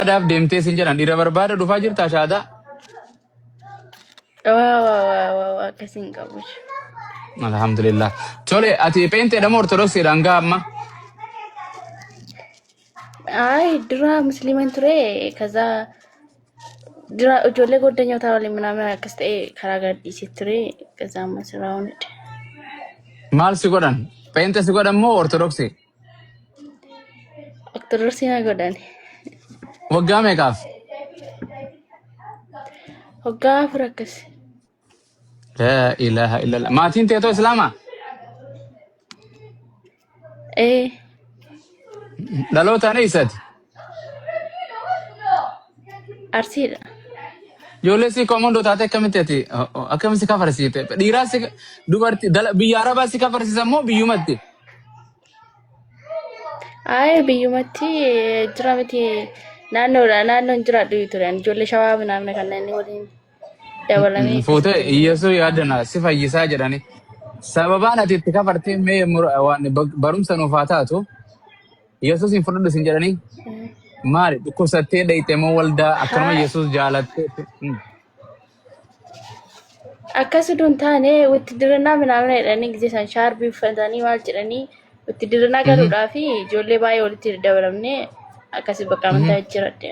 Shahaadaaf deemtee sin jedhan dhiira barbaada dhufaa jirtaa shahaadaa? Waa waa waa waa waa akkasiin qabu. Alhamdulillah. Tole ati pheenxeedha moo ortodoksiidha hanga amma? Ay dura musliiman ture kaza dura ijoollee goddanyoota waliin minaamin akkas ta'e karaa gadhiisee ture kaza amma sirraa hunde. Maal si godhan? Pheenxe si godhan moo ortodoksii? Ortodoksii na godhan. Waggaa meeqaaf? Waggaa 4 akkas. Laa ilaaha illallah. Maatiin teetoo Islaamaa? Ee Dhalootaan eessati? Arsiidha. Ijoollee si komandoo taate akkamitti ati akkamitti si kafarsiite? Dhiiraa si dubartii biyya Arabaa si kafarsiisan moo biyyumatti? Ay biyyumatti jira miti naannoodha naannoon jiraadhu ture ijoollee shawaa minaamna kanneen waliin dabalamee akkas Fuutee ta'e. Iyyasuu yaadana si fayyisaa jedhani. Sababaan ati itti kafartee mee waan barumsa nuuf haa taatu Yesuus hin fudhadhu sin jedhanii maali dhukkubsattee dhayxe moo waldaa akkanuma Haa Yesuus jaalattee. Akkas utuu hin taane itti dirannaa minaamna jedhanii gisee isaan shaarbii uffatanii maal jedhanii itti dirannaa galuudhaa fi ijoollee baay'ee walitti dabalamnee akkasii bakka amantaa jijjiiradhe.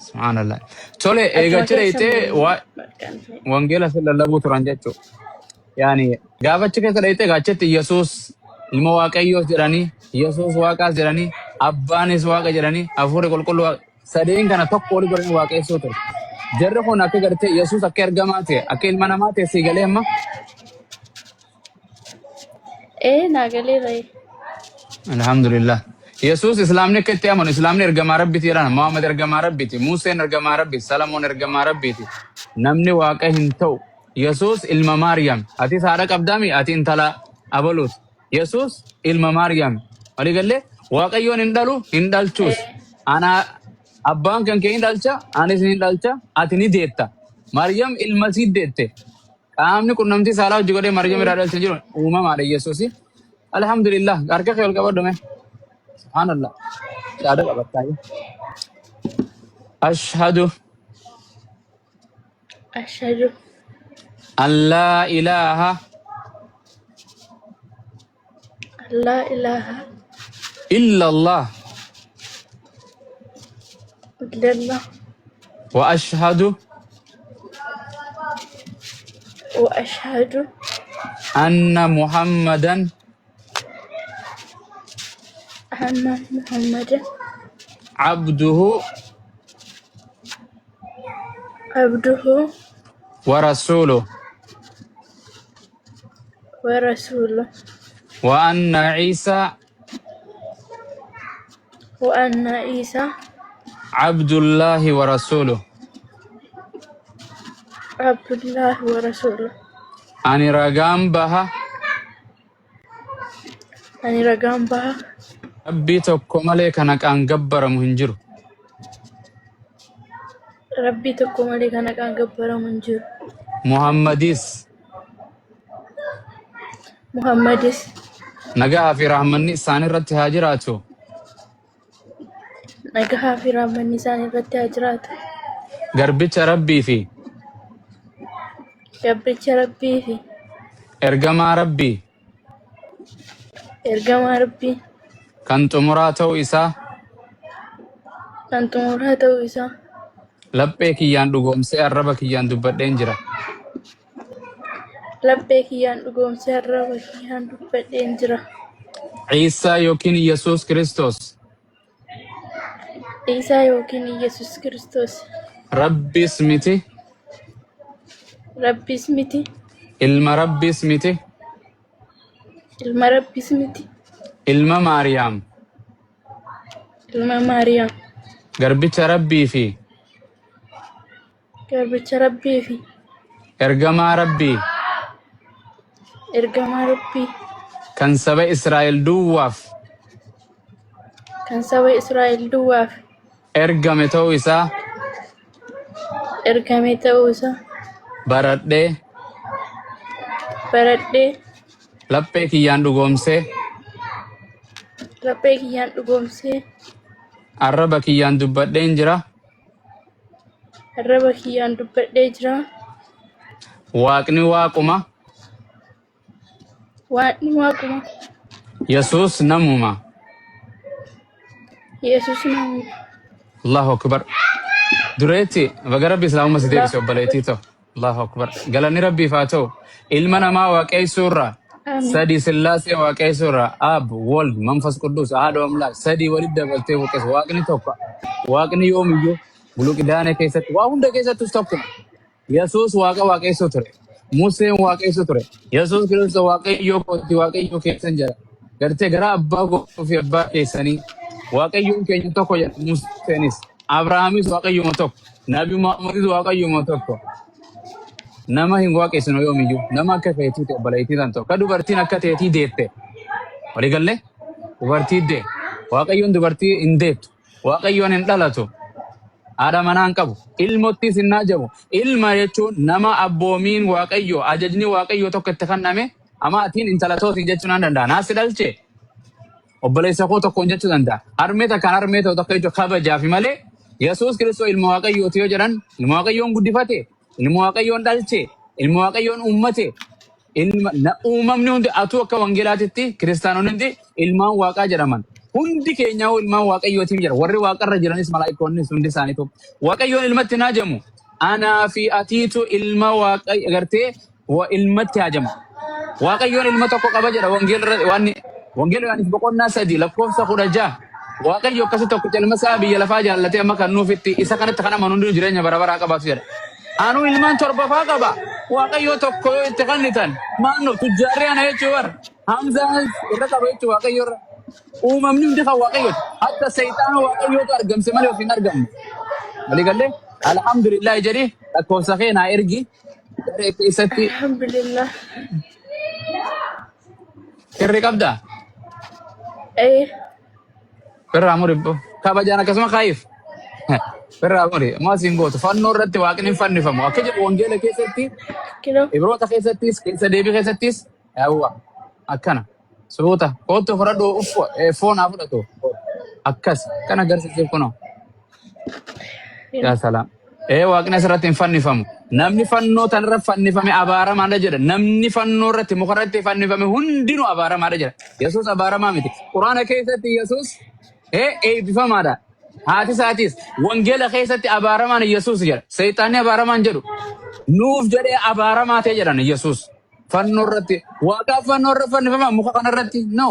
Subhaanallah. Tole Achuma eegachi keessa dhayxee bakka wangeela sin lallabuu turan jechuudha. Yaani gaafa achi keessa dhayxee gaachetti Yesuus ilma Waaqayyoos jedhanii Yesuus Waaqaas jedhanii Abbaanis Waaqa jedhanii Hafuurri Qulqulluu Waaqa sadeen kana tokko oli godhanii waaqeessuu ture. Jarri kun akka gartee Yesuus akka ergamaa ta'e akka ilma namaa ta'e sii galee amma. Ee naa galeera. Alhamdulillah. Yesuus Islaamni akka itti amanu Islaamni ergamaa Rabbiiti jedhan Muhammad ergamaa Rabbiiti Museen ergamaa Rabbiiti Salamoon ergamaa Rabbiiti namni waaqa hin ta'u Yesuus ilma Maariyaam atis haadha qabdaami ati intala abaluuti Yesuus ilma Maariyaam walii gallee Waaqayyoon hin dhalu hin dhalchuus Ee ana abbaan kan kee hin dhalcha anis hin dhalcha ati ni deetta Maariyaam ilma sii deette qaamni qunnamtii saalaa hojii godhee Maariyaam irraa dhalcha jiru uumamaadha Yesuusi. Alhamdulillah harka kee ol qabadhu mee. Subhaanallah. Shaada qabattaa. Ashhadu Ashhadu an laa ilaaha an laa ilaaha illallah illallah wa ashhadu wa ashhadu anna Muhammadan anna Muhammadan abduhu abduhu wa rasuluh wa rasuluh wa anna Isa wa anna Isa abdullahi wa rasuluh. abdullahi wa rasuluh. Ani ragaan baha Ani ragaan baha Rabbii tokko malee kan haqaan gabbaramu hin jiru. Rabbii tokko malee kan haqaan gabbaramu hin jiru. Muhammadis Muhammadis nagahaa fi rahmanni isaan irratti haa jiraatu. nagahaa fi rahmanni isaan irratti haa jiraatu. Garbicha Rabbii fi Gabricha Rabbii fi ergamaa Rabbii ergamaa Rabbii kan xumuraa ta'uu isaa kan xumuraa ta'uu isaa laphee kiyyaan dhugoomsee arraba kiyyaan dubbadheen jira. laphee kiyyaan dhugoomsee arraba kiyyaan dubbadheen jira. Ciisaa yookiin Yesuus Kiristoos Iisaa yookiin Iyyasuus Kiristoos Rabbis miti, Rabbis miti, ilma Rabbis miti, ilma Rabbis miti, ilma Maariyaam, ilma Maariyaam, garbicha Rabbii fi garbicha Rabbii fi ergamaa Rabbii ergamaa Rabbii kan saba Israa'el duwwaaf kan saba Israa'el duwwaaf ergame ta'uu isaa ergame ta'uu isaa baradhee baradhee laphee kiyyaan dhugoomsee laphee kiyyaan dhugoomsee Arraba kiyyaan dubbadheen jira. Arraba kiyyaan dubbadhee jira. Waaqni waaquma. Waaqni waaquma. Yesuus namuma. Yesuus namuma. Allahu akbar. Dureetti baga Rabbi Islaamummaa si deebise obboleettii ta'u. Allahu akbar. Galanni Rabbiif haa ta'u. Ilma namaa waaqeessuu irraa Amiin. sadi Sillaasee waaqeessuu irraa Ab, Wold, Manfas Quddus, Haadha Amlaak sadii walitti dabaltee waaqessu. Waaqni tokko. Waaqni yoomiyyuu buluqidaana keessatti waa hunda keessattis tokkuma. Yesuus waaqa waaqeessuu ture. Museen waaqeessuu ture. Yesuus Kiristoos waaqayyoo kooti waaqayyoo keessan jedha. Gartee gara abbaa koo fi abbaa keessanii waaqayyoon keenya tokko jedha Museenis. Abrahaamis waaqayyuma tokko. Nabi Muhammadis waaqayyuma tokko. Nama hin waaqessinu yoomiyyuu. Nama akka keetiiti obboleettii tan tokko. Ka dubartiin akka teetii deette. Walii gallee? Dubartii dee. Waaqayyoon dubartii hin deettu. Waaqayyoon hin dhalatu. Haadha manaa hin qabu. Ilmottis hin ajabu. Ilma jechuun nama abboomiin Waaqayyo, ajajni Waaqayyo tokko itti kenname, ama atiin intala tootiin jechuu nan danda'a. Naas dhalche obboleessa koo tokkoon jechuu danda'a. Harmee takkaan harmee ta'u tokko jechuun kabajaafi malee Yesuus Kiristoos ilma Waaqayyooti yoo jedhan ilma Waaqayyoon guddifate, ilma Waaqayyoon dhalche, ilma Waaqayyoon uummate, ilma na uumamni hundi atuu akka wangeelaatitti kiristaanonni hundi ilmaan waaqaa jedhaman. Hundi keenyaa ilmaan waaqayyootiin jedha. Warri waaqarra jiranis malaayikoonnis hundi isaaniitu. Waaqayyoon ilmatti hin hajamu. Anaa fi atiitu ilma waaqayyo gartee wa ilmatti hajama. Waaqayyoon ilma tokko qaba jedha wangeela waan wangeela Yohaannis boqonnaa 3 lakkoofsa 16. Waaqayyo akkasi tokkicha ilma isaa biyya lafaa jaallatee amma kan nuufitti isa kanatti kan amanu hundinuu jireenya bara baraa qabaatu jedha. Anuu ilmaan torba faa qaba. Waaqayyo tokko yoo itti kennitan maanno tujjaarri ana jechuu bar. Hamzaan irra qaba jechuu Waaqayyo irra. Uumamni hundi kan Waaqayyooti. Hatta seexaana Waaqayyootu argamse malee of hin argamne. Walii gallee alhamdulillah jedhi lakkoofsa kee naa ergi. Garee keessatti Alhamdulillah. kirri qabdaa? Ee. Firraa muri kabajaan akkasuma kaayiif. Firraa muri moo asiin gootu fannoo irratti waaqni hin fannifamu. Akka jedhu wangeela keessatti Kinoo. Ibroota keessattis keessa deebii keessattis yawwa akkana suuta kootu fudhadhu uffu foon haa fudhatu akkas kan agarsiisuuf kunoo. Yaa salaam. Ee waaqni asirratti hin fannifamu. Namni fannoo tanarra fannifame abaaramaadha jedha. Namni fannoo irratti muka irratti fannifame hundinuu abaaramaadha jedha. Yesuus abaaramaa miti. Quraana keessatti Yesuus ee eebbifamaadha. Haati isaatis wangeela keessatti abaaramaan Yesuus jedha. Seexaanni abaaramaan jedhu. Nuuf jedhee abaaramaa ta'e jedhan Yesuus. Fannoo irratti waaqaaf fannoo irra fannifama muka kanarratti no.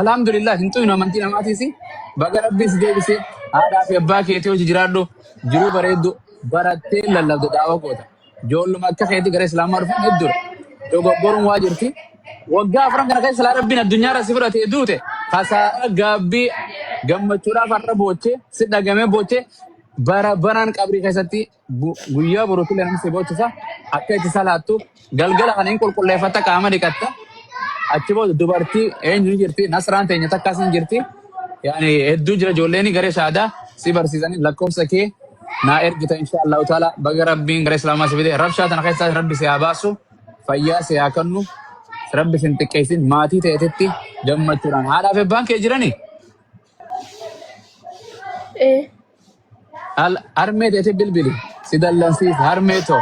Alhamdulillah hin xuynu amantii namaatiis baga rabbi si deebise haadhaa fi abbaa keetii hojii jiraadhu jiruu bareeddu barattee lallabda da'awaa goota. Ijoolluma akka keetii gara islaamaa dhufan hedduudha. Dogoggoruun waa jirti. Waggaa afran kana keessa silaa rabbiin addunyaarra si fudhatee duute kasaaraa gaabbii gammachuudhaaf har'a boochee si dhagamee boochee bara baraan qabrii keessatti guyyaa boruutti namni si boochisa akka itti salaattu galgala kana hin qulqulleeffatta qaama dhiqatta achi booda dubartii eenyu ni jirti nasraan teenya takkaas ni jirti yaani hedduu jira ijoolleen garee shaadaa si barsiisanii lakkoofsa kee naa ergita insha Allahu taala baga rabbiin gara islaamaa si fide rabshaa tana keessaa rabbi si haa baasu fayyaa si haa kennu rabbi sin xiqqeessin maatii ta'eetitti gammachuudhaan haadhaa fi abbaan kee jiranii Ee. Al harmee teeti bilbili si dallansiisa harmee too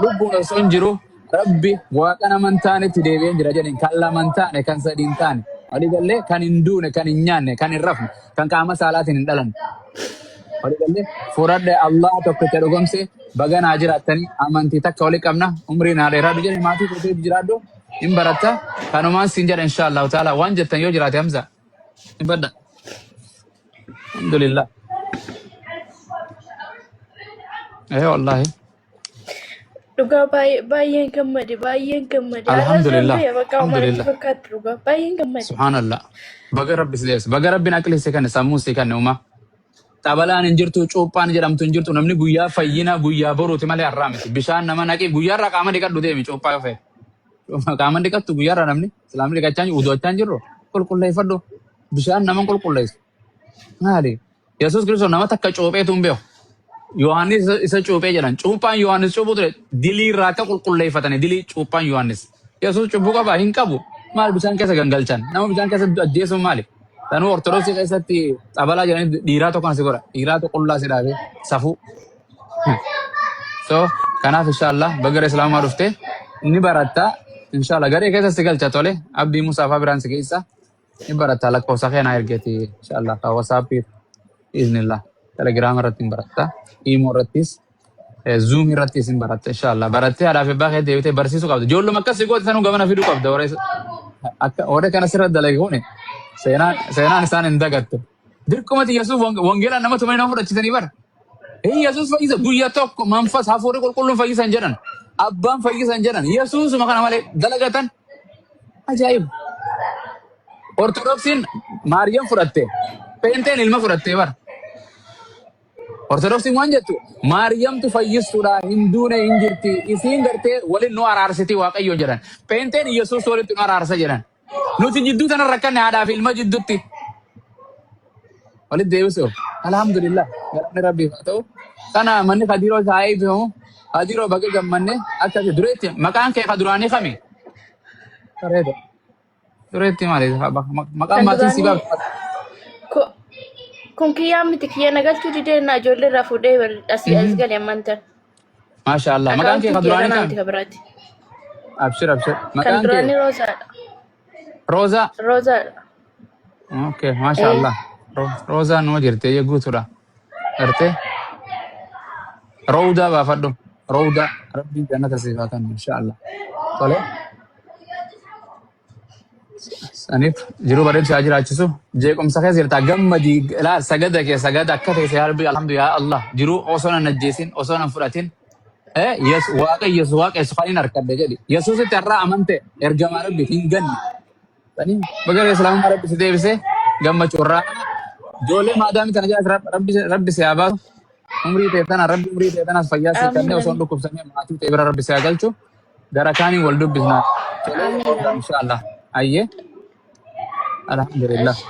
lubbuun osoo hin jiru rabbi waaqa nama hin taanetti deebi'een jira jedhin kan lama hin taane kan sadi hin taane walii gallee kan hin duune kan hin nyaanne kan hin rafne kan qaama saalaatiin hin dhalanne walii gallee furadhe Allah tokkicha dhugomse baga naa jiraattanii amantii takka walii qabna umrii naa dheeraadhu jedhe maatii kootiif jiraadhu hin baratta kanumaan siin jedha insha Allahu taala waan jettan yoo jiraate Hamza hin badda alhamdulillah. Eh wallahi. Dhugaa baay'ee baay'een gammade baay'een gammade. Har'as Alhamdulillah. danda'e bakka homaa natti Alhamdulillah. fakkaatti dhugaa baay'een gammade. Subhanallah. Baga rabbi si deebise. Baga rabbiin aqli si kanne sammuu si kanne uumaa. Xabalaan hin jirtu, cuuphaan jedhamtu hin jirtu. Namni guyyaa fayyina guyyaa boruuti malee har'aa miti. Bishaan nama naqi guyyaarraa qaama dhiqadhu deemi cuuphaa yoo fe'e. Qaama dhiqattu guyyaarraa namni islaamni dhiqachaa hin jiru, udu'achaa hin jirru qulqulleeffadhu. Bishaan nama hin qulqulleessu. Maali? Yesuus Kiristoos nama takka cuupheetu hin beeku. Yohaannis isa cuuphee jedhan. Cuuphaan Yohaannis cuuphuu ture dilii irraa akka qulqulleeffatani dilii cuuphaan Yohaannis. Yesuus cubbuu qabaa hin qabu. Maal bishaan keessa gangalchan? Nama bishaan keessa ajjeesuun maali? Sanuu Ortodoksii keessatti xabalaa jedhanii dhiiraa tokko si godha. Dhiiraa tokko qullaa si dhaabee safuu. So kanaaf inshallah bagara islaamaa dhufte ni baratta inshallah garee keessa si galcha tole abdii Musaa faa biraan si keessa ni baratta lakkoofsa kee naa ergeeti inshallah ka WhatsApp iznillah Telegram irratti hin baratta Imo irrattis Zoom irrattis hin baratta inshallah barattee haadhaa fi abbaa kee deebitee barsiisuu qabda ijoolluma akkas si goote sanuu gamana fiduu qabda warra akka warra kana sirra dalage kuni seenaan isaan hin dagattu. Dirqumatti Yesuus wangeelaan nama tumanii nama fudhachiisanii bara. Yesuus fayyisa guyyaa tokko manfas hafuurri qulqulluun fayyisan jedhan. Abbaan fayyisan jedhan. Yesuusuma kana malee dalagatan ajaa'iba. Ortodoksiin Maariyaam fudhatte. Peenteen ilma fudhatte bara. Ortodoksiin waan jettu Maariyaamtu fayyistuudha hin duune hin jirti. Isiin gartee waliin nu araarsiti Waaqayyo jedhan. Peenteen Yesuus walitti nu araarsa jedhan. Nuti jidduu tana rakkanne haadhaa fi ilma jidduutti. Walitti deebisuuf. Alhamdulillah. Galanni Rabbiif haa ta'u. Kana manni Kadiiroo isaa haa eebbifamu. Kadiiroo baga gammanne akka dureetti maqaan kee ka duraanii kami? Bareeda. Dureetti maali? Maqaan Kan maatiin si duraanii baaf. Kun kiyyaa miti kiyya na galchuu didee na ijoollee irraa fuudhee asii as gale ammaan tan. Maasha Allah. Maqaan kee Akaawuntiin ka kiyya duraanii kanaa kami? miti ka biraati. Abshir abshir. Kan Maqaan kee duraanii Roozaadha. Roozaa. Roozaadha. Okay, maasha Ee. Allah. Roozaan numa jirti eeyyee guutuudha. Gartee Roowdaa baafadhu. Roowdaa Rabbiin jannata siif haa kennu insha Allah. Tole. Saniif jiruu bareedu si haa jiraachisu. Jeequmsa keessa jirta gammadii ilaal sagada kee sagada akka ta'e yaa Rabbi alhamdulillah yaa Allah jiruu osoo nan ajjeesin osoo nan fudhatin. Eh yes waaqa Yesuus waaqa Yesuus kan hin harkadhe jedhi. Yesuusitti har'aa amante ergamaa Rabbi hin ganne. Saniif baga islaamummaa Rabbi si deebise gammachuu irraa ijoollee maadaamii tana jala Rabbi Rabbi si haa baasu. Umrii ta'e tana Rabbi umrii ta'e tanas fayyaa si Amiin kennee osoo hin amiin. dhukkubsannee maatii ta'e bira Rabbi si haa galchu. Gara kaaniin wal dubbisna. Tolee Amiin amiin. inshallah. Ayyee alhamdulillah. Ashi.